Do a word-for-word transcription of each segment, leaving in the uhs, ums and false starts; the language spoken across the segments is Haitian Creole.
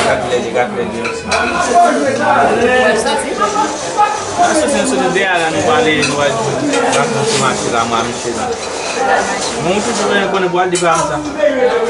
Kat lè, kat lè, kat lè. Mwen soti. Mwen soti, mwen soti deyò la, nou prale, nou al vakans sou mache la, mwen ak mesye la. Bon, ou toujou konnen pou al di pa m sa.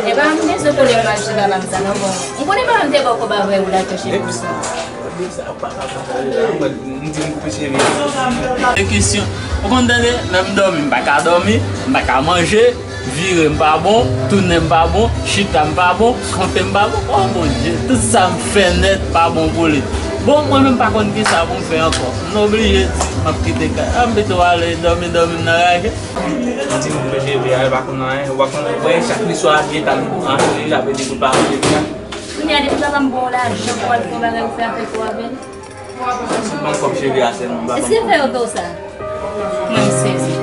E pa m bezwen konnen pou al di pa m sa, non, bon. M konnen pa m te ba w kòb avè ou la, touche pou sa. M di m koupe cheve. E kesyon. Ou konn tande, lè m dòmi, m pa ka dòmi, m pa ka manje, vire m pa bon, tounen m pa bon, chita m pa bon, kanpe m pa bon. Oh Bondye, tout sa m fè nèt pa bon pou li. Bon, mwen menm pa konn kisa pou m fè ankò. M oblije di, m ap kite kay. A, m pito ale dòmi, dòmi m nan raje. M di m koupe cheve a, yo pa konn anyen, yo pa konn, wè, chak neswa a gentan antre, l ap rete pou l pa antre byen. Kounye a, depi papa m ba w lajan pou w al fè yon bagay, ou fè afè pa w avè l. Ban m kòb cheve a sèlman, papa. Èske fè yo fè w sa? Mwen, m sezi.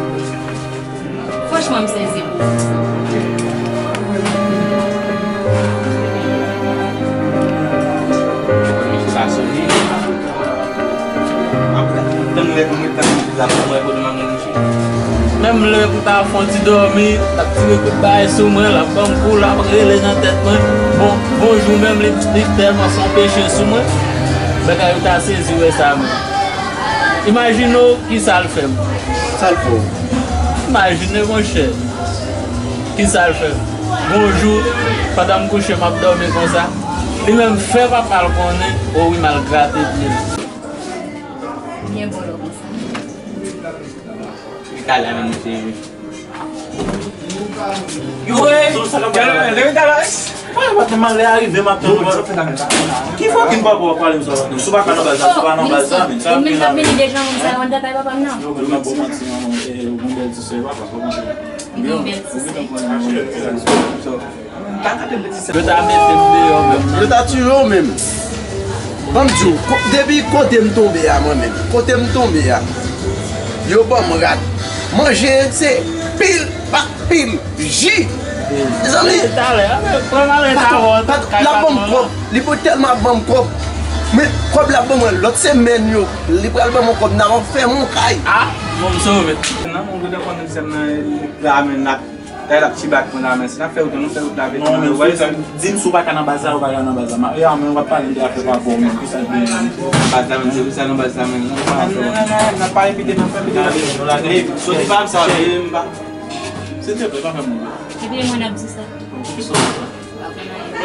Franchman, m sezi pou ou. Sa sou li. M ap tann lè pou mwen tann la pou mwen kote m ap nan misye. Menm lè pou ta fè yon ti dòmi, l ap tire kout bagay sou mwen, l ap ban m kou, l ap rele nan tèt mwen. Bon, bonjou menm, li, li tèlman fè yon peche sou mwen. Bagay ou ta sezi wè sa menm. Imajine w kisa l fè m. Sa l fè w? Imajine, monchè. Kisa l fè m? Gon jou, pandan m kouche, m ap dòmi konsa. Li menm fè papa l konnen, o wi, m al grate pye l. Byen bòlò konsa. Li ka la menm, mesye. Yo, ey, leve talè. Mwen, mwen, mwen, lè arive, m ap tann ou. Ki fòkin papa w ap pale m sa, patnè? Si w pa ka nan baz la, si w pa nan baz la, men sa ap vin la. Menm k ap vini deja, moun sa yo, ann lakay papa m nan. Yo, men m ap ba w manti, manman, eh, ou gon bèl ti sè, papa, pa manti. Li gon bèl ti sè. Yo ta mete m deyò menm nan. Yo ta tiye w menm. Ban m di w, ko-, depi kote m tonbe a, mwen menm, kote m tonbe a, yo ban m rad. Manje, se pil pa pil ji. Mezanmi, patwon, patwon, l ap ban m kòb. Li pou tèlman ap ban m kòb. Men kòb l ap ban mwen lòt semèn yo, li pral ban mwen kòb, n ap fè m yon kay. Ah, bon, m sove. Nan, mwen gentan konnen sèm nan, li ramen, n ap Lè l ap tibak mwen la, men si n ap fè wout, nou fè wout la vit. Non, men ou fè sa. Di m si w pa ka nan baz la, ou pa ka nan baz la. Ma, e a, men w ap pale de afè pa bon, men ki sa l gen? Nan baz la, men se pou sa nan baz la, men nou pa nan fè wout. N ap pale pite, n ap fè pite. Ey, soti pa m sa, ey, m pa. Silteplè, pa fè m wout. Ebyen, mwen ap di sa.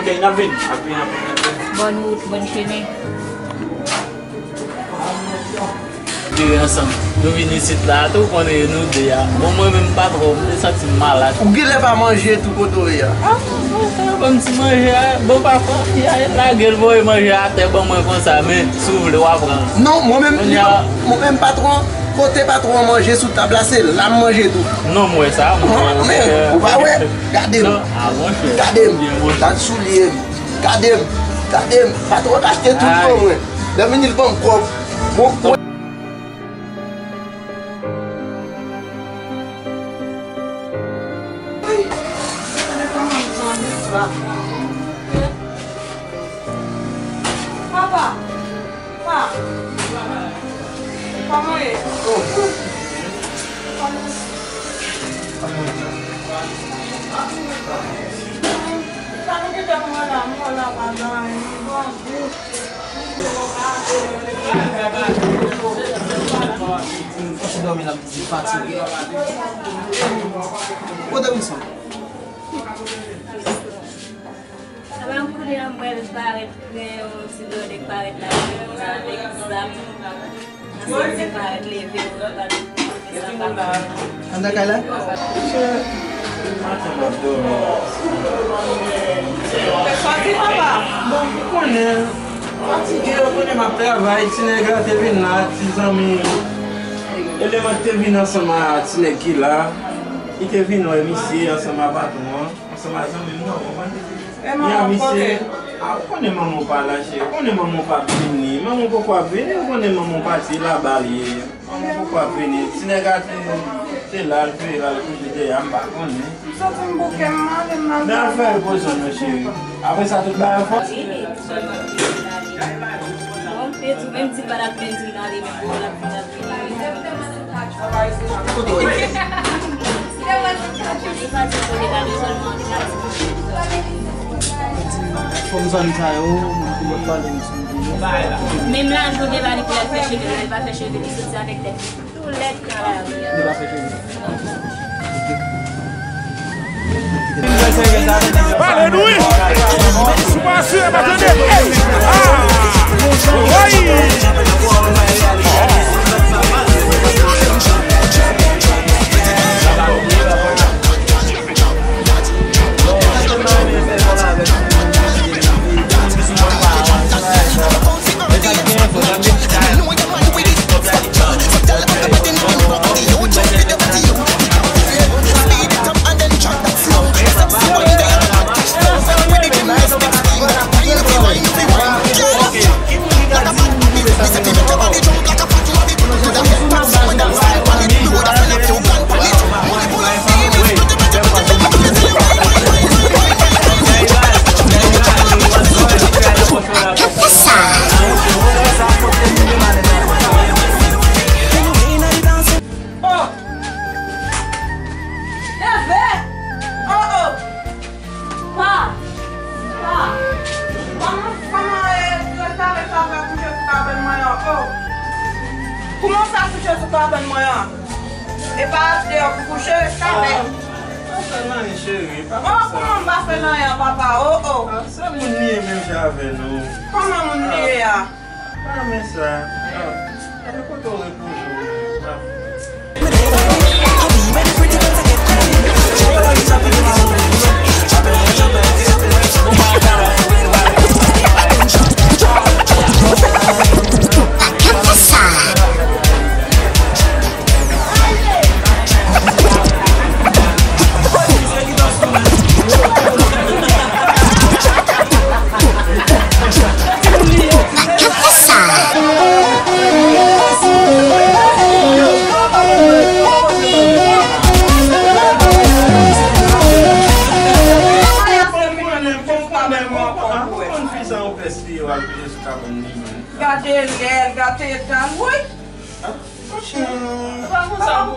Ok, n ap vin. Ap vin, ap vin, ap vin. Bòn wout, bòn chemen. Vire ansanm. Nou vin isit la, tou konnen e nou de a. Bon, mwen menm patwon, m te santi m malad. Ou genlè pa manje tou kote w ye a. Ah, bon, sa ban m ti manje a. Bon, pafwa, fi a lage l voye manje atè ban mwen konsa, men si w vle, w a pran. Non, mwen menm, mwen menm patwon, kote patwon an manje sou tab la, se la m manje tou. Non, m wè sa, m wè, ou pa wè? Gade m. Gade m. Gad soulye m. Gade m. Gade m. Patwon an achte tout pou mwen. Lè vini l ban m kòb. Bon, bon. Papa. Pa. Kòman ye? Oh. Sa nou gentan pran la, mwen la pa nan anyen. Bon. Fò se dòmi la, m fatige. Kote m sa? Apa m konnen an mwen parèt prè yon ti blòdè k parèt la, yon avèk zam. Nan sèl se parèt leve pou nou pral kote sa pa. Anndan kay la? Monchè, maten m ap dòmi. Sòti, papa. Bon, ou konnen, fatige, ou konnen m ap travay, ti nèg la te vin la, ti zanmi. Eleman ki te vin ansanm a ti nèg ki la, li te vin wè misye ansanm a patwon an. Ansanm a zanmi m nan, ou konprann? E manman w kote? A, ou konnen manman w pa la, cheri. Ou konnen manman w p ap vini. Manman w poko ap vini, ou konnen manman w pati laba l ye. Manman w poko ap vini. Ti nèg a te, te la, l veye la, l kouri dèyè a, m pa konnen. M santi m bouke, m male, m male. Men al fè repoze w non, cheri. Apre sa, tout bagay fò. Bon, m te di w, menm di l pa t ap vin, di l ale, men bon, l ap vin, l ap vin. Kote w ye? Fanm zòn sa yo, Menm lajounen pa li pou l al fè cheve l, li pa fè cheve, li soti avèk tèt li tou lèd nan lari a. Pale nou wi. Ou pa asire pa tande. Ey! Ah! Woy! Oh! Leve! Oh, oh! Pa! Pa! Kòman, kòman, e, e, Chavèk sa fè kouche sou kabann mwen an? Oh! Kouman sa kouche sou kabann mwen an? E pa al deyò pou kouche, Chavèk? Ah, pa fè l anyen, cheri, pa fè sa. Oh, kouman m pa fè l anyen, papa? Oh, oh! Ah, se moun li ye menm jan avè nou. Kòman moun li ye a? Pa renmen sa. Ah, gade kote w repoze w. Ah. Gade lè l, gade eta l, woy! Poukisa w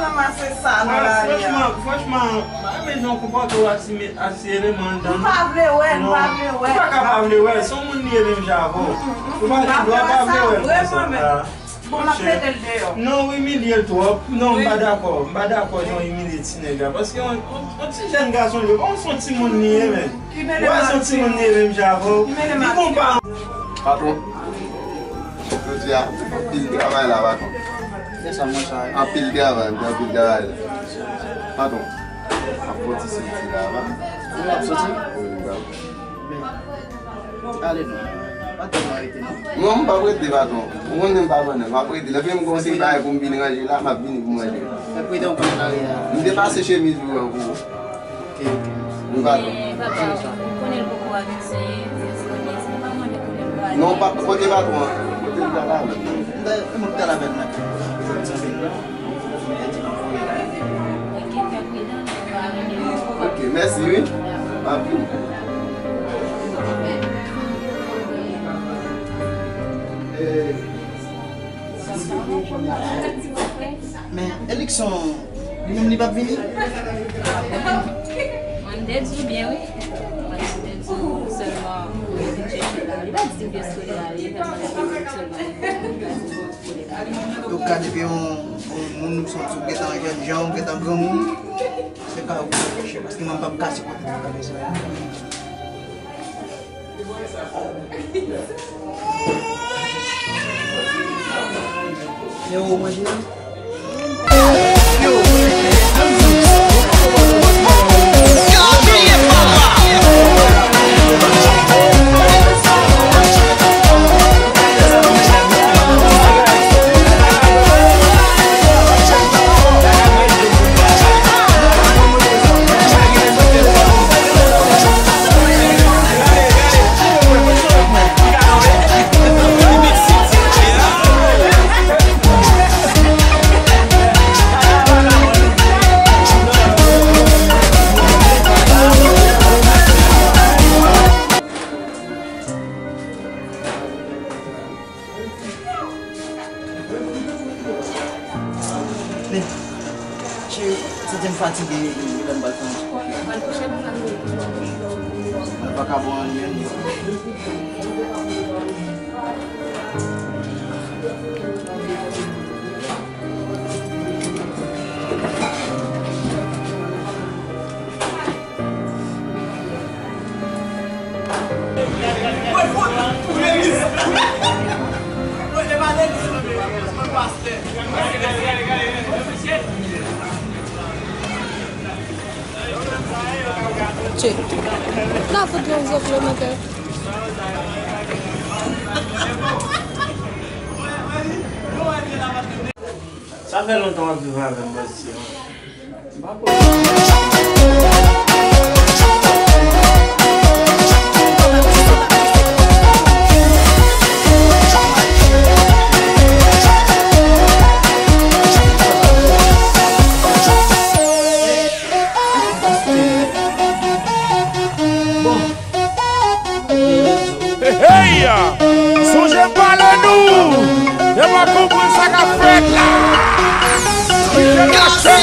ranmase sa nan lari a? Franchman, franchman, m pa renmen jan w konpòte w ak ti me-, ak ti eleman anndan, non. M pa vle wè l, m pa vle wè l. Ou pa ka pa vle wè l, se yon moun li ye menm jan avè w. Ou pa gen dwa pa vle wè l konsa. Bon, m ap mete l deyò. Non, w imilye l twòp. Non, m pa dakò. M pa dakò jan w imilye ti nèg la. Paske yon, yon, yon ti jèn gason li ye, pa yon, se yon timoun li ye, men. Ou wè se yon timoun li ye menm jan avè w. Li gon pa. Patwon. Jodi a, anpil travay la, patwon. Se sa, mwen sa. Anpil travay, anpil travay la. Patwon, ap fè ti soti la, pa. Ou ap soti? Wi, wi, wi. Ale non. Pa tèlman rete non. Non, m p ap rete, patwon. Ou konnen m pa vann, m ap rete. Lè fini m gon seri bagay pou m vin ranje la, m ap vini pou m ranje. Fè pride w konn lari a. M te pase chemiz ou an pou ou. Ok, ok. Wi, patwon. Men, papa, ou konnen l poko avèk sa, se, se, se, se pa mande kote l prale. Non, pa, kote patwon an? Kote l prale avè l? Mwen, mwen prale avè l nan kay. Ok, fè pridan, men pa vini. Ok, mèsi, wi. M ap vini. Eh. Men, Elikson, li menm li p ap vini? Mwen, m te di w byen, wi. Mwen, m te di w sèlman, mwen te chèche la. Li pa di se pyès kote l ale, li fè mwen sèlman. Donk, ka depi yon, yon moun ou santi w gentan jènjan, ou gentan granmoun, se pa ou k ap chèche, paske mwen, m p ap ka sipote tout bagay sa yo. Yo, manje. Men, cheri, m santi m fatige, lè m pral fè yon ti kouche. Pral kouche pou m ap vini. Mwen p Pa ka bon anyen. Tchè. N a fout yon zòt le maten. Sa fè lontan w ap viv avè m, bòs, m pa konn. Hey, hey! Sonje m pale nou! Yo pa konprann sa k ap fèt la! Kite mache!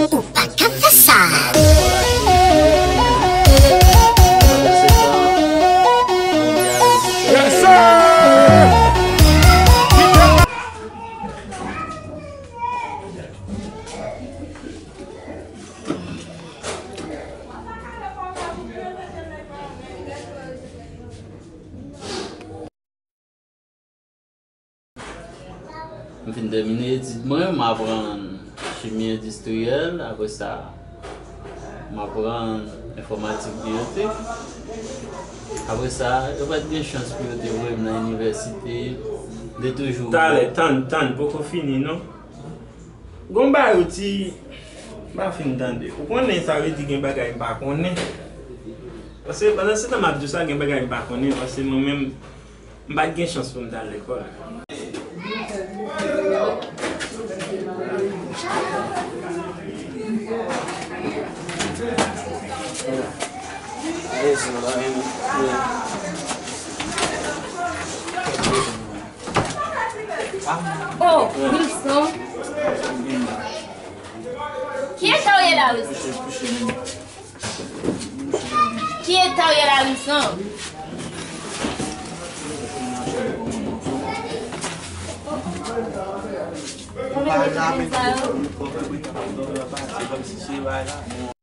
Ou pa ka fè sa. Yes, sir! M fin tèmine etid mwen, m aprann chimi endistriyèl, apre sa, m aprann enfòmatik biyotek. Apre sa, yo pa t gen chans pou yo te voye m nan inivèsite, m te toujou. Talè, tann, tann, poko fini, non. Gon bagay ou di, m pa fin tande. Ou konnen sa vle di gen bagay m pa konnen. Paske pandan se tan m ap di w sa, gen bagay m pa konnen, paske mwen menm, m pa t gen chans pou m t al lekòl. Oh, Wilson. Ki eta w ye la, Wilson? Ki eta w ye la, Wilson? Mwen menm, mwen menm sa yo.